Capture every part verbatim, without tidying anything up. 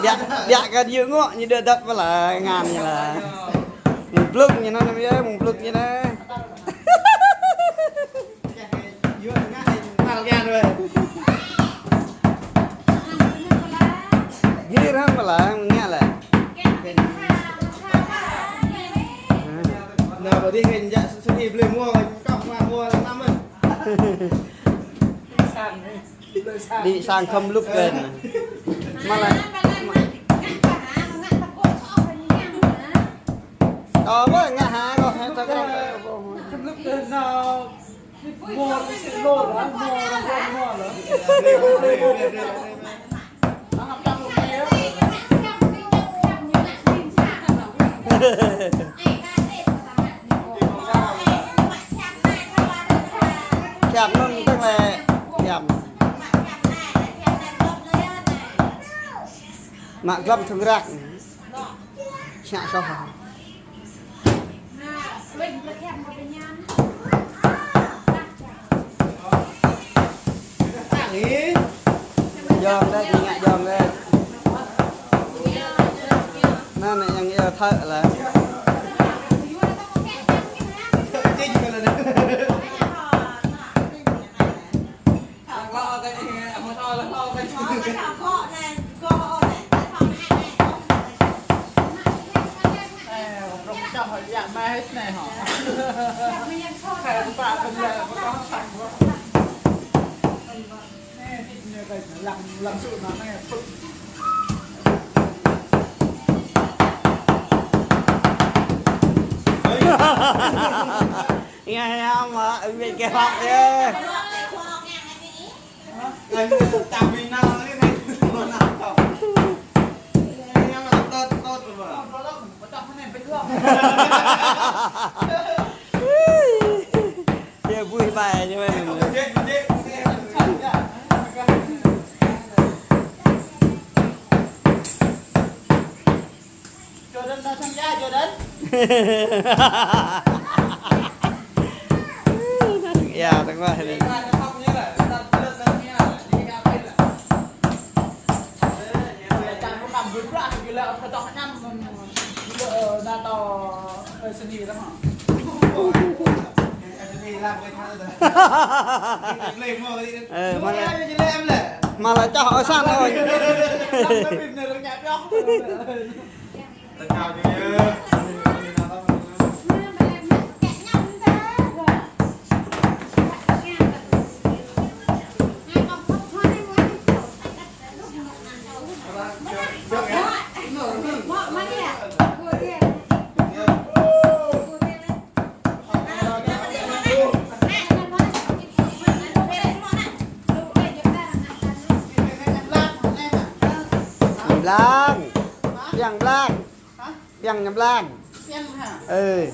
Biă, biă kơ yŭ ngŏ ñu đơ dăp pơ lă ngăn ñu lă. Mơ̆ng blŭk ñu anŭn, mơ̆ng blŭk ñu anŭn. Gir hăng pơ lă, ngă lă. Nă, bơ dih kơ jak sui blơi mua, kŏk mua mua năm mơ̆n. Đi sang khŏm lŭp kơ. Mă lă. Ơ, bơ ngă hă, kơ hă, tơ kơ. Khŏm lŭp kơ nă. Mua cái xe lô đó, mua, mua, mua đó. Kiăm anŭn tơ̆ng lĕ, kiăm. Mă glăm thŭng rơ̆k. Čă soh. Yŏng đĕ, ñu ngă yŏng đĕ. Anŭn anai yang ia thơ̆ lă. Nghe heo mà, ưng bị kẹo hot kìa. Anh chào mình nào đấy này. Em là tốt, tốt rồi mà. Kìa vui bài như vậy. Jordan, ta sang ya, Jordan. Ya, tengok ini. Ơ, mă lă, mă lă čoh ơi sang ơi. Blang. Yang blang. Hả? Yang blang. Yang hả? Ừ.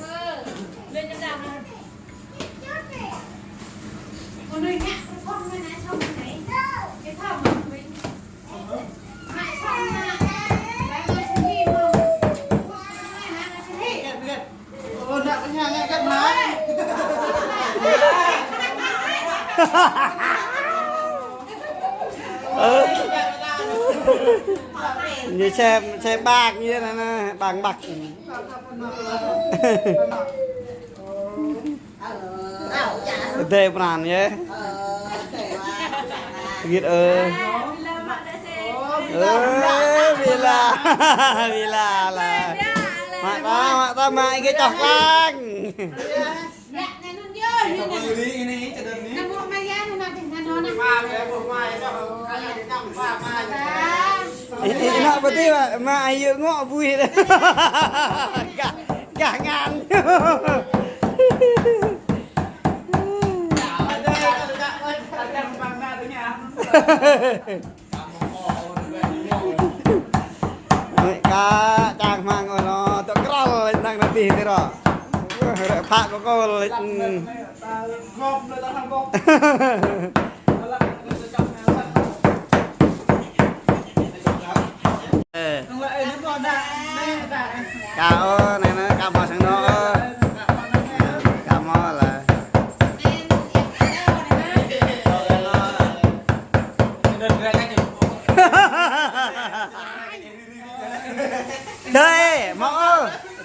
Ơ. Ñu xe, xe bak ñu anai, anai, bang bak. Ơ, dê pran yơh. Git ơ. Ơ, bila. Bila lah. Mă ta, mă ta, mă ih kơ čoh klang. Ih, ih, nă pơtih, mă, mă, ih yŭ ngŏ ƀuih. Gah, gah ngăn. Mơ̆ kă čang hmang ôh anŭn, tŏ krăl lĕ năng anai tih tih rŏ. Wah, rĕ phă kơ kôl lĕ. Ơ. Kâo, anai, anai, kâo mă sang anŭn, ơ. Kâo mă lah.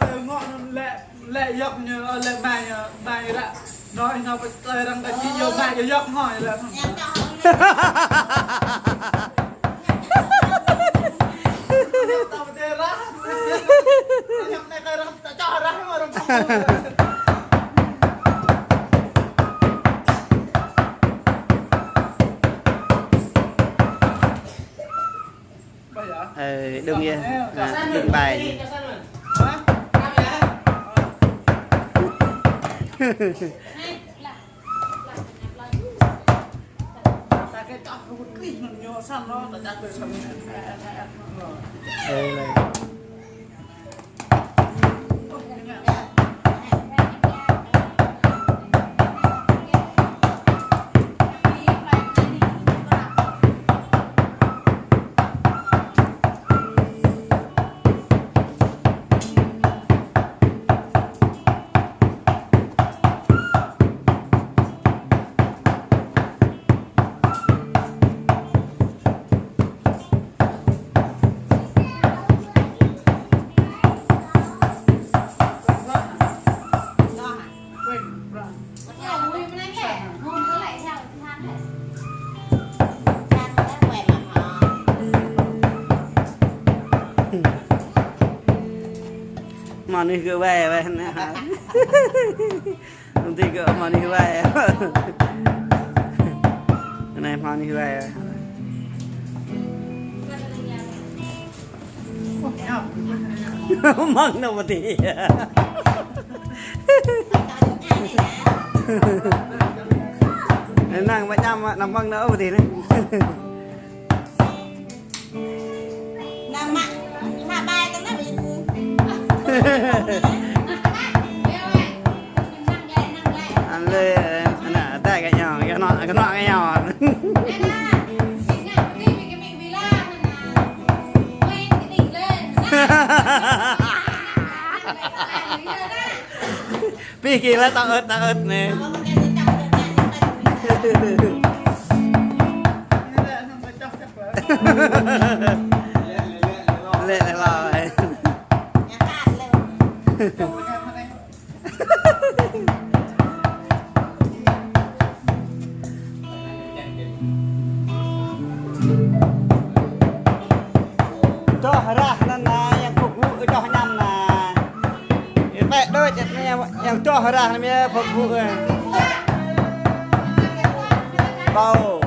tơ ngŏ anŭn lĕ, lĕ yŏk ñu, lĕ mai ñu, mai ră. Anŭn, anŭn pơtơi arăng kơ či yua mai yua yŏk ngŏ lĕ. Ờ, đừng vậy. À, đừng bài. Mơnuih gơ̆ wai wai anai. Công ty gơ̆ mơnuih wai. Anai mơnuih wai. Mơ̆ng anŭn pơtih. Năng mă ñăm mă, năng mơ̆ng anŭn pơtih anai. Năng mă, mă bai tơnah ƀing. Ăn lê, ană, tai kơ ñu, kơ nŏ, kơ nŏ kơ ñu. Pih kơ lĕ tơ̆t tơ̆t anai. Lĕ lĕ lơi. Čoh rah anŭn anai, yang kơkuh gŭ čoh ñăm anai. Ih, pĕ đôč, yang, yang čoh rah anai, pơkuh gŭ. Bau.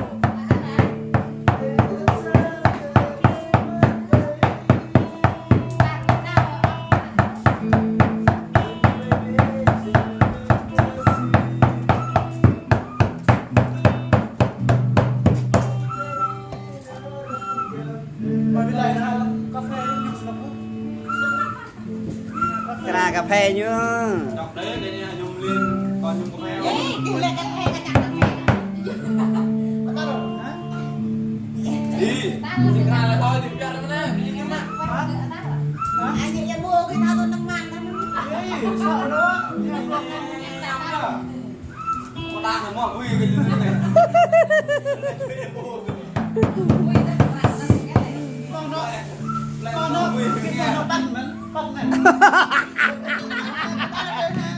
Kơna cà phê ñu.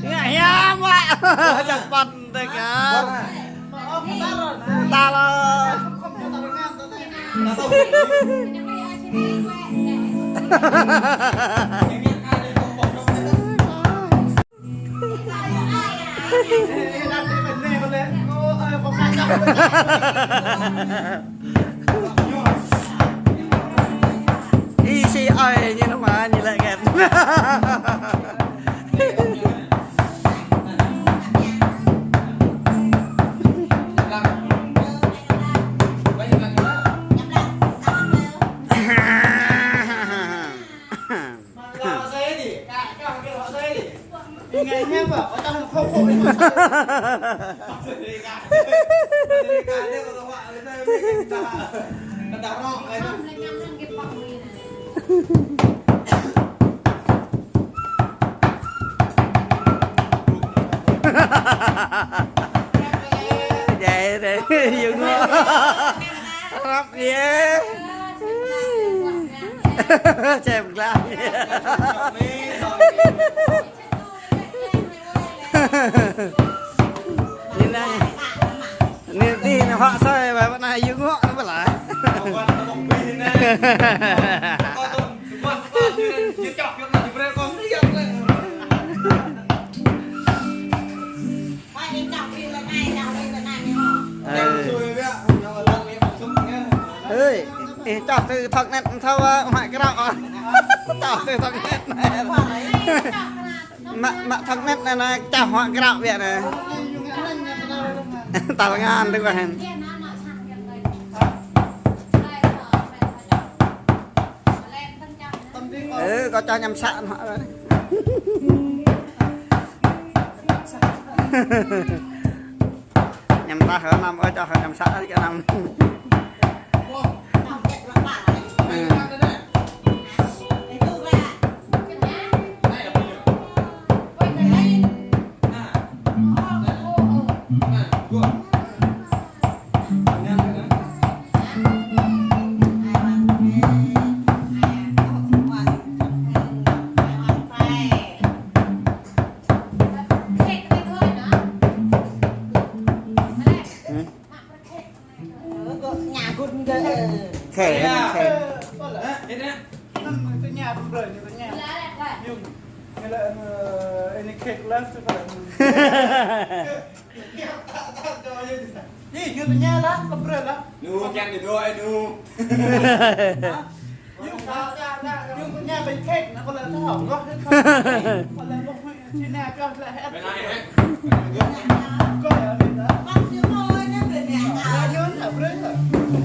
Ngă hiam, Wak. Čang păn tê kơ. Ta lơ. Ih, si ơi, ñu nao mă, ñu lĕ kĕt. Yŭ ngŏ. Rap yơh. Čem glah. Anai. Anai, anai, anai, hŏk soi, ba, ba, anai, yŭ ngŏ, ba, lah. Ơi. Ơi, ih, čŏh tui thŏk net, thâo, ơ, mă krăo. Čŏh tui thŏk net. Mă, mă thŏk net anai, anai, čŏh mă krăo biă anai. Tal ngăn tui kơ hên. Ơ, kâo čŏh añăm să mă. Añăm tah, ơ, năm, ơ, čŏh añăm să, ơ, năm. Khê, khê. Any cake left? Ih, ñu tơña lah, kơ brơi lah. Nu, kiăng đi đuaĭ, nu. Hă? Ñu, ñu tơña ƀing cake, nă, kơ lĕ thâo, kơ lĕ thâo. Kơ lĕ ƀuh, či nă, kơ lĕ hĕt. Bên này, hĕt. Kơ lĕ hĕt. Ñu nă, brơi lah.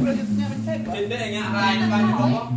Brơi ñu tơña ƀing cake. Trên đây ngã rai, ngã rai, ñu ƀuh.